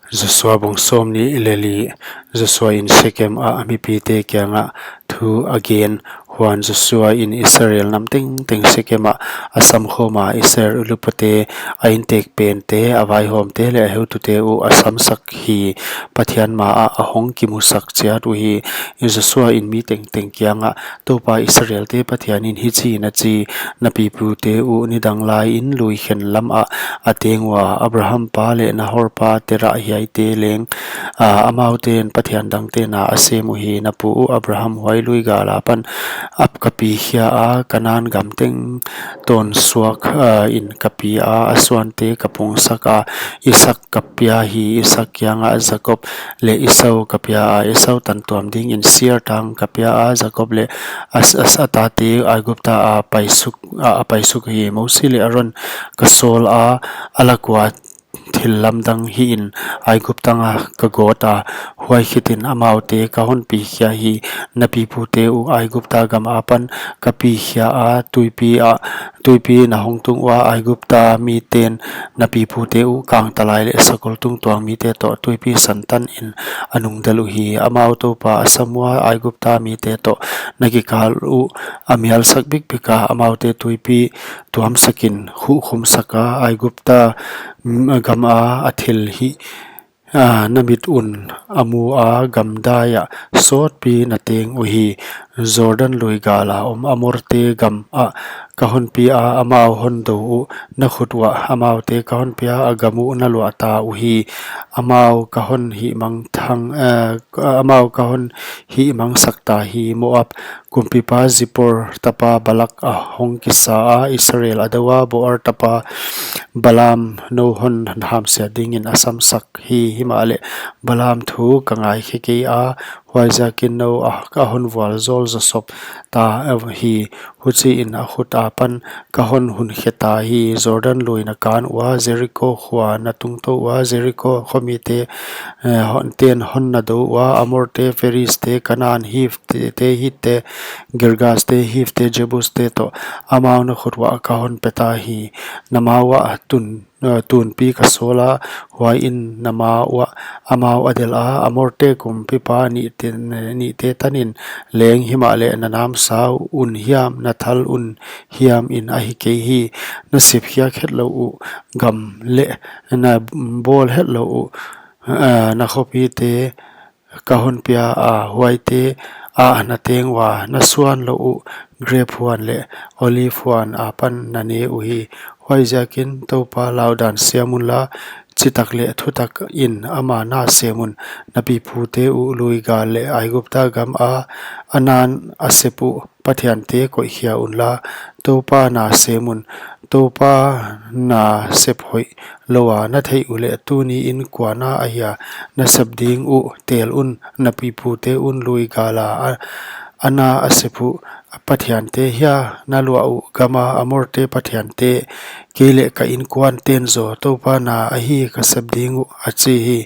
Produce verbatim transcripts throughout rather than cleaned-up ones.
Joshua bung sawmnih leh li. Joshua in Shechem ah mipite kiangah thu a gen. Huan Joshua in Israel nam tengteng Shechem ah a samkhawm a, Israel ulupate, a intekpente, a vaihawmte leh a heutute uh a samsak hi. Pathian ma ah a hong kimusak chiat uhi. Joshua in mi tengteng kiangah, Toupa Israelte Pathian in hichiin a chi: Na pipute uh nidang laiin lui khen lam ah a teng ua, Abraham pa leh Nahor pa Terah hiaite leng, a, amaute'n pathian dangte na a sem uhi. Na pu uh Abraham huai lui gal apan a ka pikhia a, Kanan gam teng tawnsuak, a, in ka pi a, a suante ka pungsak a, Isak ka pia hi. Isak kiangah Jakob leh Esau ka pia a, Esau tantuam dingin Seir tang ka pia a, Jakob leh a, a, a tate Aigupta a paisuk, a, a paisuk hi. Mosi leh Aron ka sawl a, a lak ua thil lamdang hihin Aigupta ah ka gawt a, huai khitin amaute ka hon pikhia hi. Na pipute uh Aigupta gam apan ka pikhia a, tuipi ah tuipi na hong tung ua, Aigupta mite'n na pipute uh kangtalai leh sakol tungtuang mite toh tuipi santan in a nungdel uhi. Amau Toupa a sam ua, Aigupta mite toh na kikal uh a mialsak bikbik a, amaute tuipi tuamsakin hukhumsak a, Aigupta, mm, gam a a thil hih a, na mit un a mu a, gamdai ah sawtpi na teng uhi. Jordan lui gal a om Amorte gam ah ka hon pi a, amau hon dou uh, na khut uah amaute ka hon pia a, gam uh na luah ta uhi. Amau ka hon hihmang thang, eh, amau ka hon hihmangsak ta hi. Moab kumpipa Zippor tapa Balak a hong kisa a, Israel a dou a, Beor tapa Balaam nou hon hamsiat dingin a samsak hi. Himahleh Balaam thu ka ngaikhe kei a, huaiziakin nou a, a hon vualzawl zawsop ta hi. Huchiin a khut apan ka hon hunkhe ta hi. Jordan lui na kan ua, Jeriko khua na tungtou ua, Jeriko khomite, eh, hon, te'n hon na dou ua, Amorte, Perizte, Kanan, Hivte, Hitte, Girgaste, Hivte, Jebuste toh amau na khut uah ka hon pe ta hi. Na ma uah tun, eh, tunpi ka sawl a, huaiin na ma uah amau a delh a, Amorte kumpipa nihte, nihte tanin leng. Himahleh na namsau un hiam, na thal un hiam in ahi kei hi. Na sep khiak hetlou uh gam leh na bawl hetlou uh, eh, na khopite ka hon pia a, huaite ah na teng ua, na suan louh uh grep huan leh olive huan apan na ne uhi. Huaiziakin Toupa laudan siam unla, chitak leh thutak in ama na sem un. Na pipute uh lui gal leh Aigupta gam a, a na'n a sep uh pathiante koihkhia unla, Toupa na sem un. Toupa na sep hoih lou a na theih uleh, tuniin kuana ahia na sep ding uh tel un. Na pipute un lui gal a, a, a na a sep uh pathiante hia na luah uh gam a Amorte pathiante, kei leh ka inkuante'n zaw Toupa na ahi ka sep ding uh, a chi hi.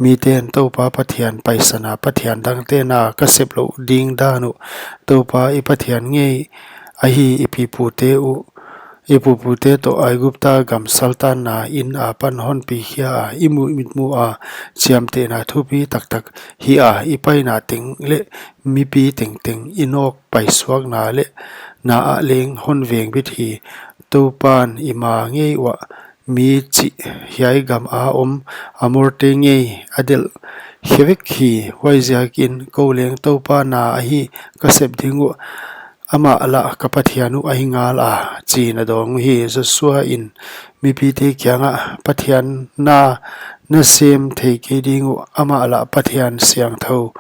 Mite'n, Toupa Pathian paisan a pathian dangte na ka sep louh ding dan uh, Toupa i Pathian ngei ahi i pipute uh, i pupute toh Aigupta gam saltanna in apan hon pikhia a, i mu, mitmuh a chiamtehna thupi taktak hih a, i paina teng leh mipi tengteng i nawk paisuakna leh na ah leng hon vengbit hi. Toupa'n i ma ngei uah mi chih hiai gam a om Amorte ngei a delh khe vek hi. Huaiziakin kou leng Toupa na ahi ka sep ding uh, amah lah ka Pathian uh ahi ngal a, chiin a dawng uhi. Joshua in mipite kiangah, Pathian na na sem thei kei ding uh, amah lah Pathian siangthou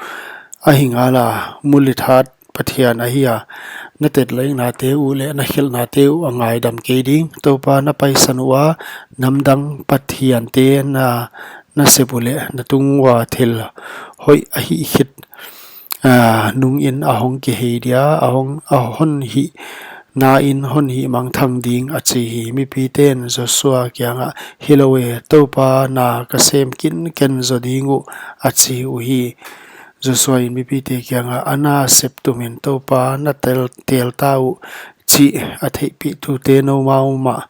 ahi ngal a, mulithat Pathian ahi a, na tetlainate uh leh na khelhnate uh a ngaidam kei ding. Toupa na paisan ua, namdang pathiante na, na sep uleh na tung ua thil hoih a hih khit, a, nungin a hong kihei dia, a hong, a hon hih nain hon hihmangthang ding, a chi hi. Mipite'n Joshua kiangah, Hilou e, Toupa na ka sem kinken zaw ding uh, a chi uhi. Joshua in mipite kiangah, A na sep tumin Toupa na tel, tel ta uh chih a theihpihtute noumau mah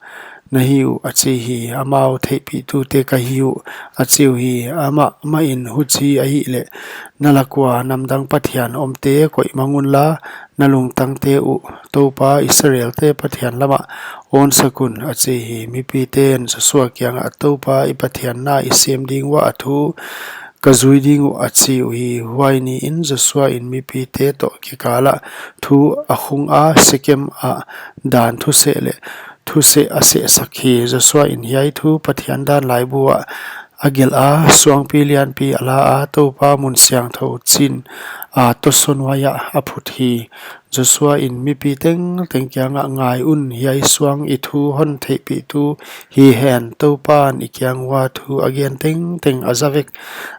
na hi uh, a chi hi. Amau theihpihtute ka hi uh, a chi uhi. Amah mahin, huchi ahih leh, na lak ua namdang pathian omte koih mang unla, na lungtangte uh Toupa Israelte Pathian lamah awnsak un, a chi hi. Mipiten Joshua kiangah, Toupa i Pathian na i sem ding ua a thu ka zui ding uh, a chi uhi. Huai niin Joshua in mipite toh kikalah thu a khunga, Shechem ah dan thuseh leh thuseh a sehsak hi. Joshua in hiai thu Pathian dan laibu ah a gelh a, suangpi lianpi a la a, Toupa mun siangthou chin a tosaw nuai ah a phut hi. Joshua in mipi tengteng kiangah, Ngai un, hiai suang i thu hon theihpihtu hi hen. Toupan i kiang ua thu a gen tengteng a za vek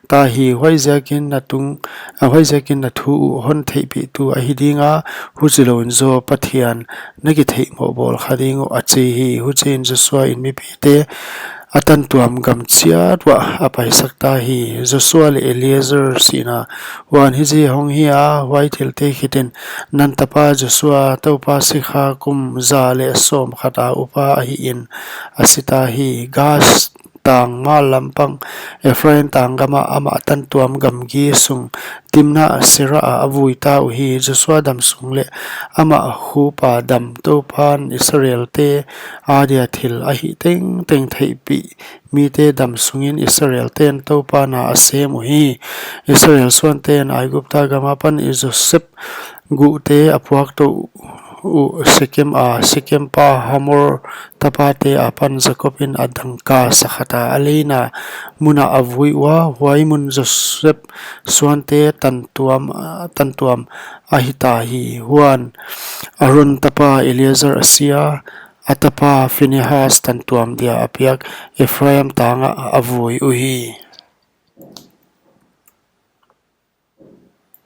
ta hi. Huaiziakin na tung, a, huaiziakin na thu uh hon theihpihtu ahi ding a, huchilouin zaw pathian na kitheihmoh bawl kha ding uh, a chi hi. Huchiin Joshua in mipite a tantuam gam chiat uah a paisak ta hi. Joshua leh Eleazar sihna. Huan hichi hong hi a, huai thilte khitin Nun tapa Joshua, Toupa sikha kum za leh sawmkhat a upa ahihin a si ta hi. Gaas tang mal lampang, Ephraim tang gamah amah tantuam gamgi sung Timnah Serah ah a vui ta uhi. Joshua damsung leh amah khupa dam, Toupan Israelte adia thil a hih tengteng theihpih mite damsungin Israelten Toupa na a sem uhi. Israel suanten Aigupta gam apan Joseph guhte a puaktou uh Shechem a, Shechem pa Hamor tapate apan Jakob in a dangka sakhata a leina mun ah a vui ua. Huai mun Joseph suante tantuam, tantuam ahi ta hi. Huan Aron tapa Eleazar a si a, a tapa Phinehas tantuam dia a piak Ephraim tang ah a vui uhi.